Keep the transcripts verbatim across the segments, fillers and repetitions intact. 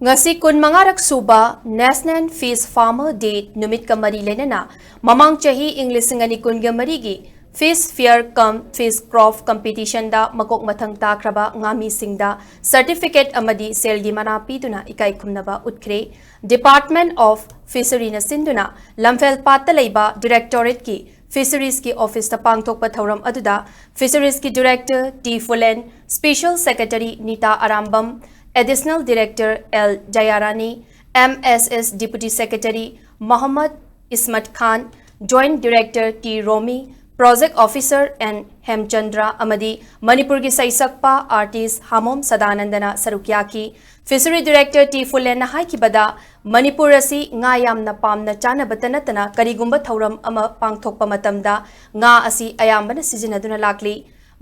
ꯉꯁꯤ ꯀꯨꯟꯃꯉꯥꯔꯛ ꯁꯨꯕ National Fish Farmer Day ꯅꯨꯃꯤꯠꯀ ꯃꯔꯤ ꯂꯩꯅꯅ ꯃꯃꯥꯡ ꯆꯍꯤ ꯏꯪ ꯂꯤꯁꯤꯡ ꯑꯅꯤ ꯀꯨꯟꯒ ꯃꯔꯤꯒꯤ Fish Fair cum Fish Crop Competitionꯗ ꯃꯀꯣꯛ ꯃꯊꯪ ꯇꯥꯈ꯭ꯔꯕ ꯉꯥꯃꯤꯁꯤꯡꯗ certificate ꯑꯃꯗꯤ ꯁꯦꯜꯒꯤ ꯃꯅꯥ ꯄꯤꯗꯨꯅ ꯏꯀꯥꯏ ꯈꯨꯝꯅꯕ ꯎꯠꯈ꯭ꯔꯦ꯫ Department of Fisheryꯅ ꯁꯤꯟꯗꯨꯅ ꯂꯝꯐꯦꯜ ꯄꯥꯠꯇ ꯂꯩꯕ Directorateꯀꯤ Fisheries ꯀꯤ office ꯇ ꯄꯥꯡꯊꯣꯛꯄ ꯊꯧꯔꯝ ꯑꯗꯨꯗ Fisheries ꯀꯤ Director T Phulen, Special Secretary Nita Arambam, Additional Director L Jayarani, M S S Deputy Secretary Mohammad Ismat Khan, Joint Director T Romi, Project Officer N Hemchandra ꯑꯃꯗꯤ ꯃꯅꯤꯄꯨꯔꯒꯤ ꯁꯩꯁꯛꯄ artist ꯍꯥꯃꯣꯝ ꯁꯗꯥꯅꯟꯗꯅ ꯁꯔꯨꯛ ꯌꯥꯈꯤ꯫ Fishery Director ꯇꯤ ꯐꯨꯂꯦꯟꯅ ꯍꯥꯏꯈꯤꯕꯗ, ꯃꯅꯤꯄꯨꯔ ꯑꯁꯤ ꯉꯥ ꯌꯥꯝꯅ ꯄꯥꯝꯅ ꯆꯥꯅꯕꯇ ꯅꯠꯇꯅ ꯀꯔꯤꯒꯨꯝꯕ ꯊꯧꯔꯝ ꯑꯃ ꯄꯥꯡꯊꯣꯛꯄ ꯃꯇꯝꯗ ꯉꯥ ꯑꯁꯤ ꯑꯌꯥꯝꯕꯅ ꯁꯤꯖꯤꯟꯅꯗꯨꯅ ꯂꯥꯛꯂꯤ꯫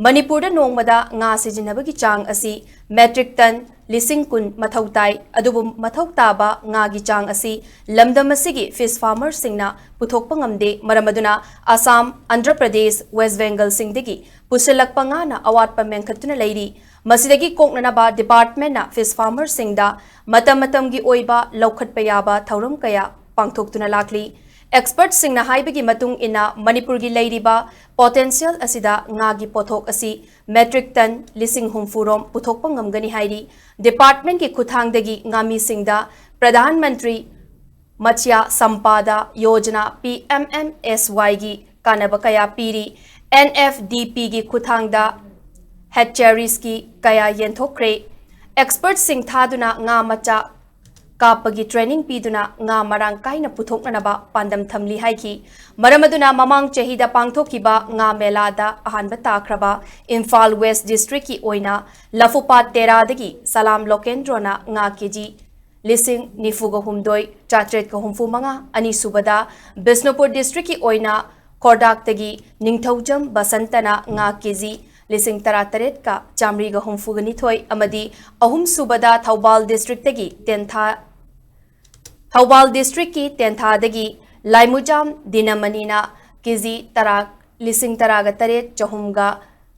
ꯃꯅꯤꯄꯨꯔꯗ ꯅꯣꯡꯃꯗ ꯉꯥ ꯁꯤꯖꯤꯟꯅꯕꯒꯤ ꯆꯥꯡ ꯑꯁꯤ metric ton ꯂꯤꯁꯤꯡ ꯀꯨꯟ ꯃꯊꯧ ꯇꯥꯏ꯫ ꯑꯗꯨꯕꯨ ꯃꯊꯧ ꯇꯥꯕ ꯉꯥꯒꯤ ꯆꯥꯡ ꯑꯁꯤ ꯂꯝꯗꯝ ꯑꯁꯤꯒꯤ fish farmerꯁꯤꯡꯅ ꯄꯨꯊꯣꯛꯄ ꯉꯝꯗꯦ꯫ ꯃꯔꯝ ꯑꯗꯨꯅ ꯑꯁꯥꯝ, ꯑꯟꯙ꯭ꯔ ꯄ꯭ꯔꯗꯦꯁ, ꯋꯦꯁ ꯕꯦꯡꯒꯜꯁꯤꯡꯗꯒꯤ ꯄꯨꯁꯤꯜꯂꯛꯄ ꯉꯥꯅ ꯑꯋꯥꯠꯄ ꯃꯦꯟꯈꯠꯇꯨꯅ ꯂꯩꯔꯤ꯫ ꯃꯁꯤꯗꯒꯤ ꯀꯣꯛꯅꯅꯕ departmentꯅ fish farmerꯁꯤꯡꯗ ꯃꯇꯝ ꯃꯇꯝꯒꯤ ꯑꯣꯏꯕ ꯂꯧꯈꯠꯄ ꯌꯥꯕ ꯊꯧꯔꯝ ꯀꯌꯥ ꯄꯥꯡꯊꯣꯛꯇꯨꯅ ꯂꯥꯛꯂꯤ꯫ Expertꯁꯤꯡꯅ ꯍꯥꯏꯕꯒꯤ ꯃꯇꯨꯡ ꯏꯟꯅ, ꯃꯅꯤꯄꯨꯔꯒꯤ ꯂꯩꯔꯤꯕ potential ꯑꯁꯤꯗ ꯉꯥꯒꯤ ꯄꯣꯠꯊꯣꯛ ꯑꯁꯤ metric ton ꯂꯤꯁꯤꯡ ꯍꯨꯝꯐꯨ ꯔꯣꯝ ꯄꯨꯊꯣꯛꯄ ꯉꯝꯒꯅꯤ ꯍꯥꯏꯔꯤ꯫ Departmentꯀꯤ ꯈꯨꯠꯊꯥꯡꯗꯒꯤ ꯉꯥꯃꯤꯁꯤꯡꯗ Pradhan Mantri Matsya ꯁꯝꯄꯥꯗ Yojana, P M M ꯑꯦꯁ ꯋꯥꯏꯒꯤ ꯀꯥꯟꯅꯕ ꯀꯌꯥ ꯄꯤꯔꯤ꯫ ꯑꯦꯟ ꯑꯦꯐ ꯗꯤ ꯄꯤꯒꯤ ꯈꯨꯠꯊꯥꯡꯗ hatcheriesꯀꯤ ꯀꯌꯥ ꯌꯦꯟꯊꯣꯛꯈ꯭ꯔꯦ꯫ Expertꯁꯤꯡ ꯊꯥꯗꯨꯅ ꯉꯥ ꯃꯆꯥ ꯀꯥꯞꯄꯒꯤ training ꯄꯤꯗꯨꯅ ꯉꯥ ꯃꯔꯥꯡ ꯀꯥꯏꯅ ꯄꯨꯊꯣꯛꯅꯅꯕ ꯄꯥꯟꯗꯝ ꯊꯝꯂꯤ ꯍꯥꯏꯈꯤ꯫ ꯃꯔꯝ ꯑꯗꯨꯅ ꯃꯃꯥꯡ ꯆꯍꯤꯗ ꯄꯥꯡꯊꯣꯛꯈꯤꯕ ꯉꯥ ꯃꯦꯂꯥꯗ ꯑꯍꯥꯟꯕ ꯇꯥꯈ꯭ꯔꯕ ꯏꯝꯐꯥꯜ West Districtꯀꯤ ꯑꯣꯏꯅ ꯂꯐꯨꯄꯥꯠ ꯇꯦꯔꯥꯗꯒꯤ ꯁꯂꯥꯝ ꯂꯣꯀꯦꯟꯗ꯭ꯔꯣꯅ ꯉꯥ ꯀꯦꯖꯤ ꯂꯤꯁꯤꯡ ꯅꯤꯐꯨꯒ ꯍꯨꯝꯗꯣꯏ ꯆꯥꯇ꯭ꯔꯦꯠꯀ ꯍꯨꯝꯐꯨ ꯃꯉꯥ, ꯑꯅꯤꯁꯨꯕꯗ ꯕꯤꯁꯅꯨꯄꯨꯔ Districtꯀꯤ ꯑꯣꯏꯅ ꯈꯣꯔꯗꯥꯛꯇꯒꯤ ꯅꯤꯡꯊꯧꯖꯝ ꯕꯁꯟꯇꯅ ꯉꯥ ꯀꯦꯖꯤ ꯂꯤꯁꯤꯡ ꯇꯔꯥꯇꯔꯦꯠꯀ ꯆꯥꯃꯔꯤꯒ ꯍꯨꯝꯐꯨꯒ ꯅꯤꯊꯣꯏ ꯑꯃꯗꯤ ꯑꯍꯨꯝꯁꯨꯕꯗ ꯊꯧꯕꯥꯜ Districtꯇꯒꯤ ꯇꯦꯟꯊꯥ, ꯊꯧꯕꯥꯜ Districtꯀꯤ ꯇꯦꯟꯊꯥꯗꯒꯤ ꯂꯥꯏꯃꯨꯖꯥꯝ ꯗꯤꯅꯃꯅꯤꯅ ꯀꯦꯖꯤ ꯇꯔꯥ, ꯂꯤꯁꯤꯡ ꯇꯔꯥꯒ ꯇꯔꯦꯠ ꯆꯍꯨꯝꯒ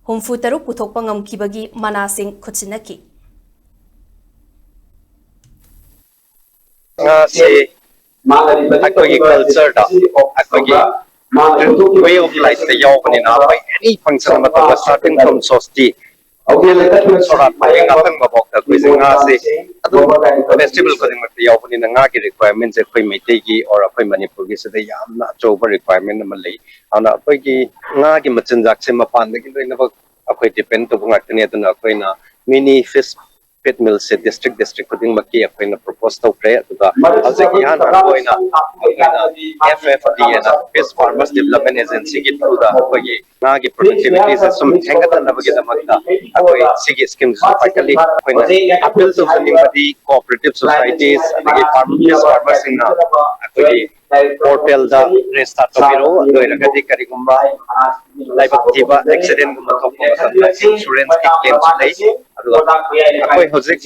ꯍꯨꯝꯐꯨ ꯇꯔꯨꯛ ꯄꯨꯊꯣꯛꯄ ꯉꯝꯈꯤꯕꯒꯤ ꯃꯅꯥꯁꯤꯡ ꯈꯨꯠꯁꯤꯟꯅꯈꯤ꯫ ꯉꯥꯁꯦ ꯑꯩꯈꯣꯏꯒꯤ ꯀꯜꯆꯔꯗ, ꯑꯩꯈꯣꯏꯒꯤ ꯋꯦ ꯑꯣꯐ ꯂꯥꯏꯐꯇ ꯌꯥꯎꯕꯅꯤꯅ, ꯑꯩꯈꯣꯏ ꯑꯦꯅꯤ ꯐꯪꯁꯟ ꯑꯃ ꯇꯧꯕ, starting from ꯁꯣꯁꯇꯤ, ꯁꯣꯔꯥꯠꯇꯒꯤ ꯉꯥꯇꯪꯕ ꯐꯥꯎꯗ ꯑꯩꯈꯣꯏꯁꯦ ꯉꯥꯁꯦ ꯑꯗꯨꯝ ꯐꯦꯁꯇꯤꯚꯦꯜ ꯈꯨꯗꯤꯡꯃꯛꯇ ꯌꯥꯎꯕꯅꯤꯅ, ꯉꯥꯒꯤ ꯔꯤꯀ꯭ꯋꯥꯏꯔꯃꯦꯟꯁꯦ ꯑꯩꯈꯣꯏ ꯃꯩꯇꯩꯒꯤ ꯑꯣꯔ ꯑꯩꯈꯣꯏ ꯃꯅꯤꯄꯨꯔꯒꯤꯁꯤꯗ ꯌꯥꯝꯅ ꯑꯆꯧꯕ ꯔꯤꯀ꯭ꯋꯥꯏꯔꯃꯦꯟ ꯑꯃ ꯂꯩ꯫ ꯑꯗꯨꯅ ꯑꯩꯈꯣꯏꯒꯤ ꯉꯥꯒꯤ ꯃꯆꯤꯟꯖꯥꯛꯁꯦ ꯃꯄꯥꯟꯗꯒꯤ ꯂꯣꯏꯅꯃꯛ ꯑꯩꯈꯣꯏ ꯗꯤꯄꯦꯟ ꯇꯧꯕ ꯉꯥꯛꯇꯅꯤ꯫ ꯑꯗꯨꯅ ꯑꯩꯈꯣꯏꯅ ꯃꯤꯅꯤ ꯐꯤꯁ ꯐꯤꯠ ꯃꯤꯜꯁꯦ ꯗꯤꯁꯇ꯭ꯔꯤꯛ ꯗꯤꯁꯇ꯭ꯔꯤꯛ ꯈꯨꯗꯤꯡꯃꯛꯀꯤ ꯑꯩꯈꯣꯏꯅ ꯄ꯭ꯔꯣꯄꯣꯁ ꯇꯧꯈ꯭ꯔꯦ꯫ ꯑꯗꯨꯒ ꯍꯧꯖꯤꯛ ꯏꯍꯥꯟ ꯍꯥꯟꯕ ꯑꯣꯏꯅ ꯑꯩꯈꯣꯏꯅ F F D ꯍꯥꯏꯅ, Fish Farmers Development Agencyꯒꯤ throughꯗ ꯑꯩꯈꯣꯏꯒꯤ ꯉꯥꯒꯤ ꯄ꯭ꯔꯗꯛꯇꯤꯚꯤꯇꯤꯁꯦ ꯁꯨꯝ ꯍꯦꯟꯒꯠꯅꯅꯕꯒꯤꯗꯃꯛꯇ ꯑꯩꯈꯣꯏ ꯁꯤꯒꯤ ꯁ꯭ꯀꯤꯝꯁꯤꯁꯨ ꯄꯥꯏꯈꯠꯂꯤ꯫ ꯑꯩꯈꯣꯏꯅ ꯑꯄꯤꯜ ꯇꯧꯖꯅꯤꯡꯕꯗꯤ, ꯀꯣꯑꯣꯄꯔꯦꯇꯤꯚ ꯁꯣꯁꯥꯏꯇꯤꯁ ꯑꯗꯒꯤ ꯐꯥꯔꯃꯔ, ꯐꯤꯁ ꯐꯥꯔꯃꯔꯁꯤꯡꯅ ꯑꯩꯈꯣꯏꯒꯤ ꯄꯣꯔꯇꯦꯜꯗ ꯔꯦꯖꯤꯁꯇꯥꯔ ꯇꯧꯕꯤꯔꯛꯎ꯫ ꯑꯗꯨ ꯑꯣꯏꯔꯒꯗꯤ ꯀꯔꯤꯒꯨꯝꯕ ꯂꯥꯏꯕꯛ ꯊꯤꯕ ꯑꯦꯛꯁꯤꯗꯦꯟꯒꯨꯝꯕ ꯊꯣꯛꯄ ꯃꯇꯝꯗ ꯏꯟꯁꯨꯔꯦꯟꯁꯀꯤ ꯀ꯭ꯂꯦꯝꯁꯨ ꯂꯩ꯫ ꯑꯗꯨꯒ ꯑꯩꯈꯣꯏ ꯍꯧꯖꯤꯛ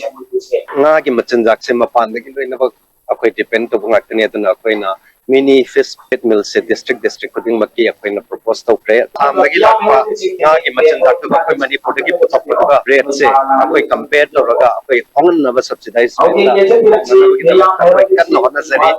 ꯉꯥꯒꯤ ꯃꯆꯤꯟꯖꯥꯛꯁꯦ ꯃꯄꯥꯟꯗꯒꯤ ꯂꯣꯏꯅꯃꯛ ꯑꯩꯈꯣꯏ ꯗꯤꯄꯦꯟ ꯇꯧꯕ ꯉꯥꯛꯇꯅꯤ꯫ ꯑꯗꯨꯅ ꯑꯩꯈꯣꯏꯅ ꯃꯤꯅꯤ ꯐꯤꯁ ꯐꯤꯠ ꯃꯤꯜꯁꯦ ꯗꯤꯁꯇ꯭ꯔꯤꯛ ꯗꯤꯁꯇ꯭ꯔꯤꯛ ꯈꯨꯗꯤꯡꯃꯛꯀꯤ ꯑꯩꯈꯣꯏꯅ ꯄ꯭ꯔꯣꯄꯣꯁ ꯇꯧꯈ꯭ꯔꯦ꯫ ꯐꯥꯔꯝꯗꯒꯤ ꯂꯥꯛꯄ ꯉꯥꯒꯤ ꯃꯆꯤꯟꯖꯥꯛꯇꯨꯒ ꯑꯩꯈꯣꯏ ꯃꯅꯤꯄꯨꯔꯗꯒꯤ ꯄꯨꯊꯣꯛꯄꯗꯨꯒ ꯔꯦꯠꯁꯦ ꯑꯩꯈꯣꯏ ꯀꯝꯄꯦꯌꯔ ꯇꯧꯔꯒ ꯑꯩꯈꯣꯏ ꯍꯣꯡꯍꯟꯅꯕ, ꯁꯕꯁꯤꯗꯥꯏꯁ ꯔꯦꯠꯇ ꯍꯣꯡꯍꯟꯅꯕꯒꯤꯗꯃꯛꯇ ꯑꯩꯈꯣꯏ ꯀꯟꯅ ꯍꯣꯠꯅꯖꯔꯤ꯫